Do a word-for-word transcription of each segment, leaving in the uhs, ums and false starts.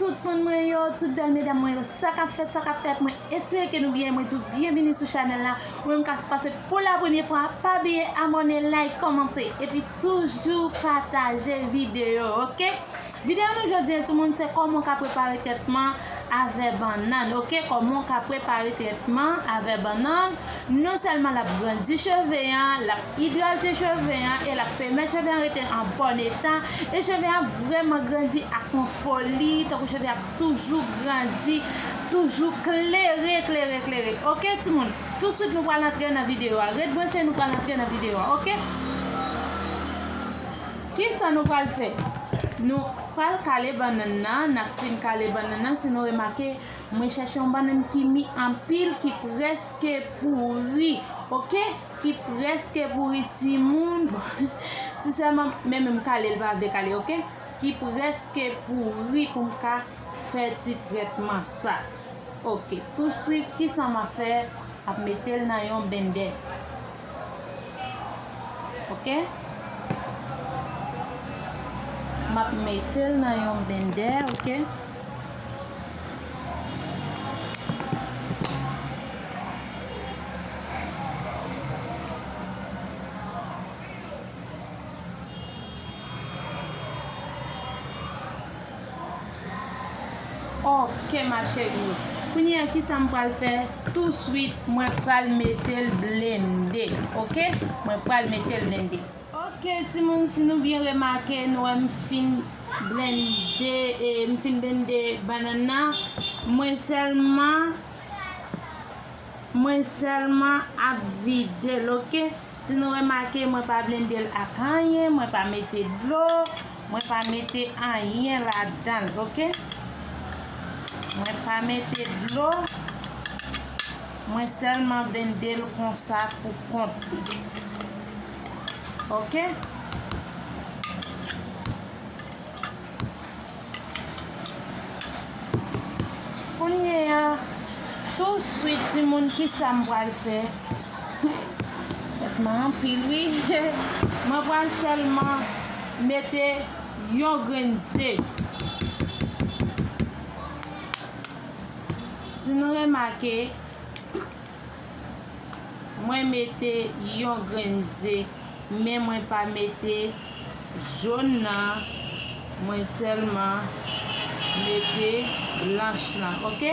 Tout moun mwen yo, tout bèl medam mwen yo, sa k ap fèt, sa k ap fèt, mwen espere ke nou byen, mwen di w byenvini sou chanèl la. Ou menm k ap pase pou la premye fwa, pa bliye abòne, like, kòmante, epi toujou pataje videyo, oke? Videyo nou jodi a, timoun, se kòman w ka prepare trètman avè bannann, oke? Kòman w ka prepare trètman avè bannann. Non sèlman l ap grandi cheve an, l ap idrate cheve an e l ap pèmèt cheve an rete an bòn eta. E cheve an ap vrèman grandi ak yon foli, tankou cheve ap toujou grandi, toujou klere, klere, klere. Oke, timoun? Touswit nou pral antre nan videyo a. Ret branche, nou pral antre nan videyo a, oke? Kisa nou pral fè? Nou pral kale bannann nan, n ap fin kale bannann nan, si nou remake, mwen chèche yon bannann ki mi anpil, ki prèske pouri, oke? Ki prèske pouri, timoun. Bon, si sèlman men menm kale, l pa vle kale, oke? Ki prèske pouri pou m ka fè ti trètman sa. Oke, touswit, kisa m ap fè? M ap mete l nan yon blendè. Oke? M ap mete l nan yon blendè, oke? Oke, ma chérie. Kounye a, kisa m pral fè? Touswit, mwen pral mete l blende. Oke? Mwen pral mete l blende. Oke, timoun, si nou byen remake, nou wè m fin blende, e, m fin blende bannann nan. Mwen sèlman, mwen sèlman ap vide l, oke? Si nou remake, mwen pa blende l ak anyen, mwen pa mete dlo, mwen pa mete anyen ladan l, oke? Mwen pa mete dlo, mwen sèlman blende l konsa pou kont li. Oke? Kounye a, touswit, timoun, kisa m pral fè? Tèt mwen anpil, wi. Mwen pral sèlman mete yon grenn ze. Si nou remake, mwen mete yon grenn ze, men mwen pa mete jòn nan, mwen sèlman mete blanch lan, oke?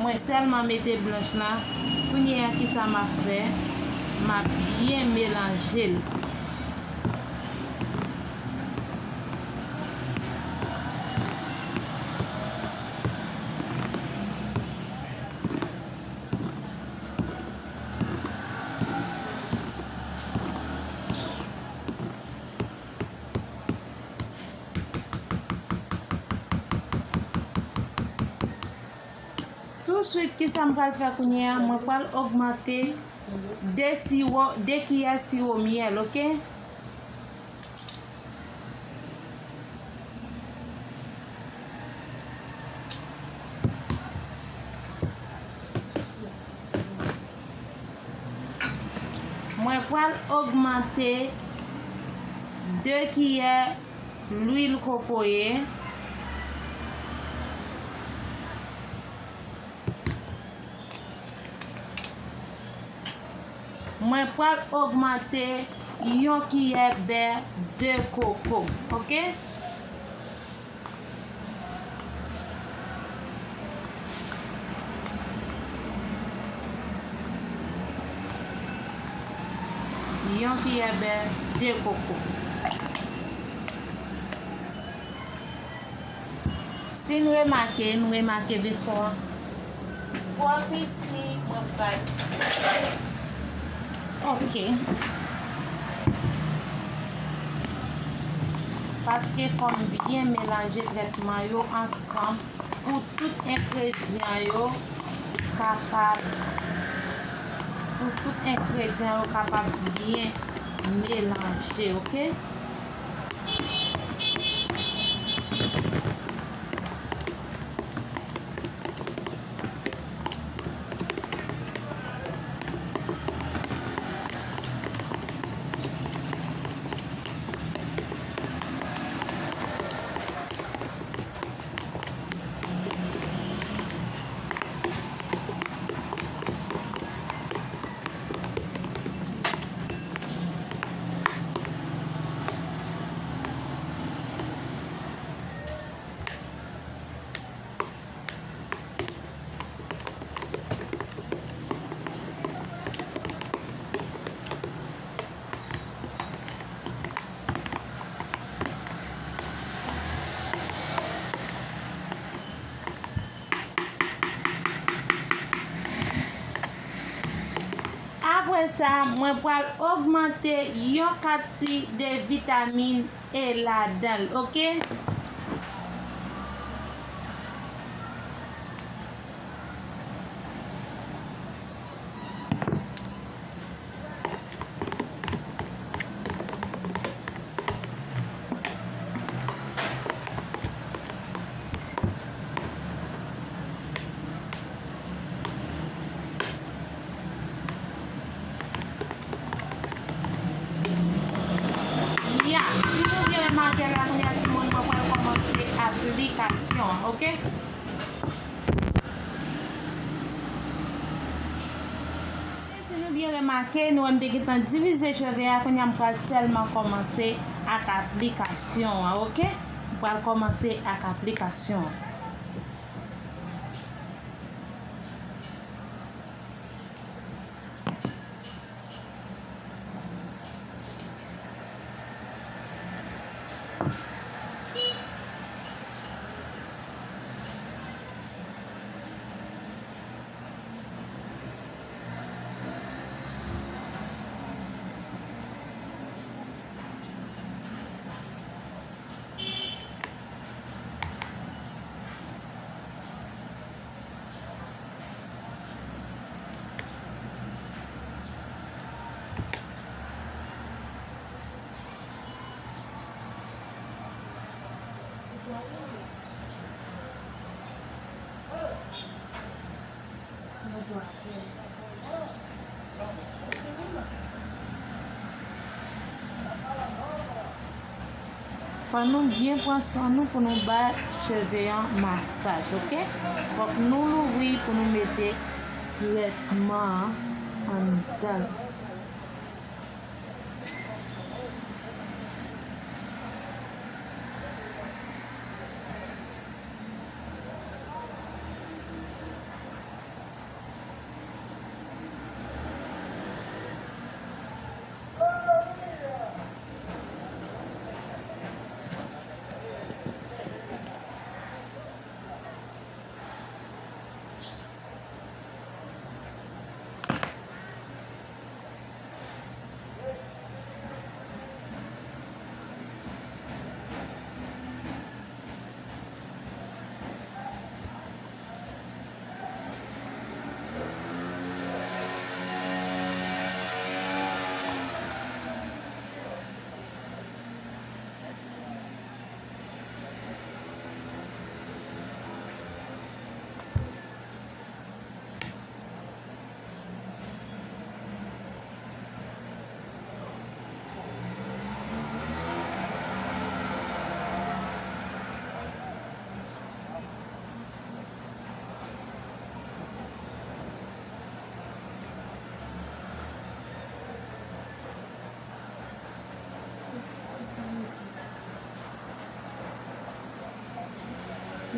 Mwen sèlman mete blanch lan. Kounye a, kisa m ap fè? M ap byen melanje l. Touswit, kisa m pral fè kounye a? Mwen pral ogmante de siwo, de kiyè siwo myèl, oke? Mwen pral ogmante de kiyè lwil kokoye. Mwen pral ogmante yon kiyè bè de koko, oke? Yon kiyè bè de koko. Si n remake, n remake veso an twò piti, mwen pral. Oke. Paske fò m byen melanje trètman yo ansanm pou tout engredyan yo kapab, pou tout engredyan yo kapab byen melanje, oke? Sa, mwen pral ogmante yon kantite de vitamin E ladan l, oke? Ya, si nou byen remake la, kounye a, timoun, mwen pral kòmanse aplikasyon an, oke? Si nou byen remake, nou wè m te gentan divize cheve a, kounye a m pral sèlman kòmanse ak aplikasyon an, oke? M pral kòmanse ak aplikasyon an. Fò nou byen pran san nou pou nou bay cheve an masaj, oke? Fòk nou louvri pou nou mete trètman an anndan l.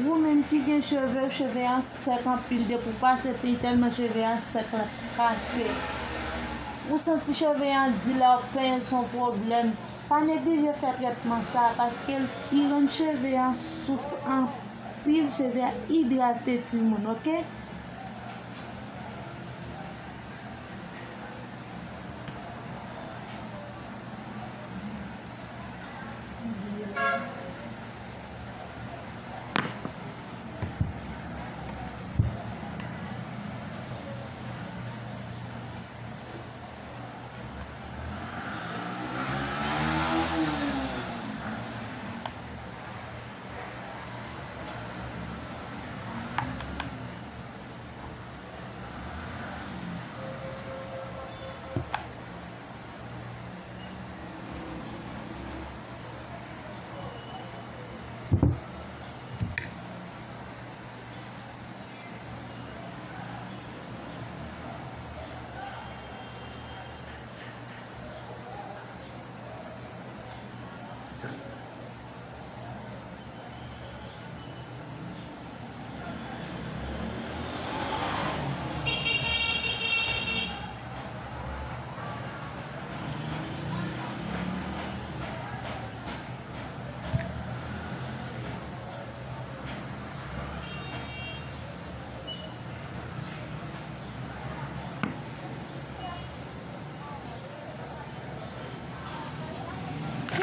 Ou menm ki gen cheve, cheve a sèk anpil, depi w pase pil tèlman cheve a sèk, l ap kase. Ou santi cheve a di lè w penyen se yon pwoblèm, pa neglije fè trètman sa a, paske l, li rann cheve a souf anpil, cheve a idrate, timoun, oke?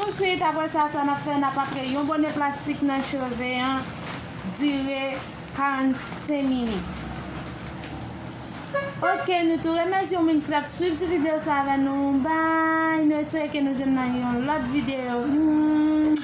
Touswit apre sa, sa n ap fè, n ap antre yon bonè plastik nan cheve an, dire karannsenk minit. Ok, nou tou remèsye yon moun ki t ap swiv ti videyo sa avè nou. Bay, nou espere ke nou jwenn nan yon lòt videyo. Hmm.